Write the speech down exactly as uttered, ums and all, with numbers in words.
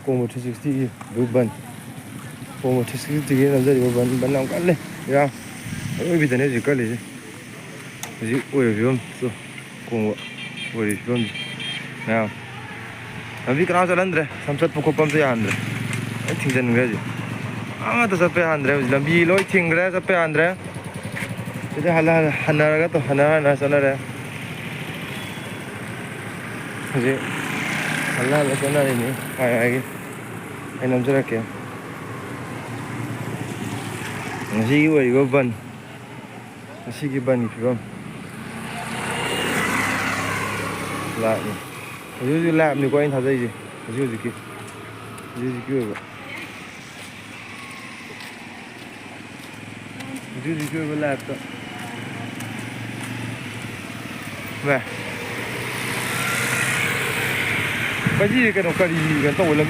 ꯀꯣꯡꯕ three ꯁꯤꯛꯁꯇꯤꯒꯤ ꯕꯟ, ꯀꯣꯡꯕ three ꯁꯤꯛꯁꯇꯤꯒꯤ ꯅꯝꯖꯔꯤꯕ ꯕꯟ, ꯕꯟ ꯌꯥꯝ ꯀꯜꯂꯦ꯫ ꯏꯔꯥꯡ ꯑꯔꯣꯏꯕꯤꯗꯅꯦ ꯍꯧꯖꯤꯛ ꯀꯜꯂꯤꯁꯦ꯫ ꯍꯧꯖꯤꯛ ꯑꯣꯏꯔꯤꯕ ꯐꯤꯕꯝꯁꯦ, ꯀꯣꯡꯕ ꯑꯣꯏꯔꯤꯕ ꯐꯤꯕꯝꯁꯦ꯫ ꯃꯌꯥꯝ ꯂꯝꯕꯤ ꯀꯅꯥꯝ ꯆꯠꯍꯟꯗ꯭ꯔꯦ, ꯁꯝ ꯆꯠꯄ ꯈꯣꯠꯄ ꯑꯝꯇ ꯌꯥꯍꯟꯗ꯭ꯔꯦ, ꯂꯣꯏ ꯊꯤꯡꯖꯤꯟꯈ꯭ꯔꯦ ꯍꯧꯖꯤꯛ꯫ ꯑꯃꯠꯇ ꯆꯠꯄ ꯌꯥꯍꯟꯗ꯭ꯔꯦ ꯍꯧꯖꯤꯛ, ꯂꯝꯕꯤ ꯂꯣꯏ ꯊꯤꯡꯈ꯭ꯔꯦ, ꯆꯠꯄ ꯌꯥꯍꯟꯗ꯭ꯔꯦ꯫ ꯁꯤꯗ ꯍꯜꯂ-, ꯍꯜꯂ-, ꯍꯟꯅꯔꯒ ꯇꯧ-, ꯍꯟꯅꯔ ꯍꯟꯅꯔ ꯆꯠꯅꯔꯦ꯫ ꯍꯧꯖꯤꯛ ꯍꯜꯂ ꯍꯜꯂ ꯆꯠꯅꯔꯤꯅꯤ ꯃꯥꯏ ꯃꯥꯏꯒꯤ꯫ ꯑꯩ ꯅꯝꯖꯔꯛꯀꯦ꯫ ꯉꯁꯤꯒꯤ ꯑꯣꯏꯔꯤꯕ ꯕꯟ, ꯉꯁꯤꯒꯤ ꯕꯟꯒꯤ ꯐꯤꯕꯝ ꯂꯥꯏꯞꯅꯤ꯫ ꯍꯧꯖꯤꯛ ꯍꯧꯖꯤꯛ ꯂꯥꯏꯞꯅꯤꯀꯣ ꯑꯩꯅ ꯊꯥꯖꯩꯁꯦ, ꯍꯧꯖꯤꯛ ꯍꯧꯖꯤꯛꯀꯤ, ꯍꯧꯖꯤꯛ ꯍꯧꯖꯤꯛꯀꯤ ꯑꯣꯏꯕ꯫ ꯍꯧꯖꯤꯛ ꯍꯧꯖꯤꯛꯀꯤ ꯑꯣꯏꯕ ꯂꯥꯏꯐꯇ꯫ ꯚꯥꯏ꯫ ꯀꯔꯤ ꯀꯩꯅꯣ, ꯀꯔꯤ ꯀꯩꯅꯣ ꯇꯧꯕ ꯂꯝꯕꯤ?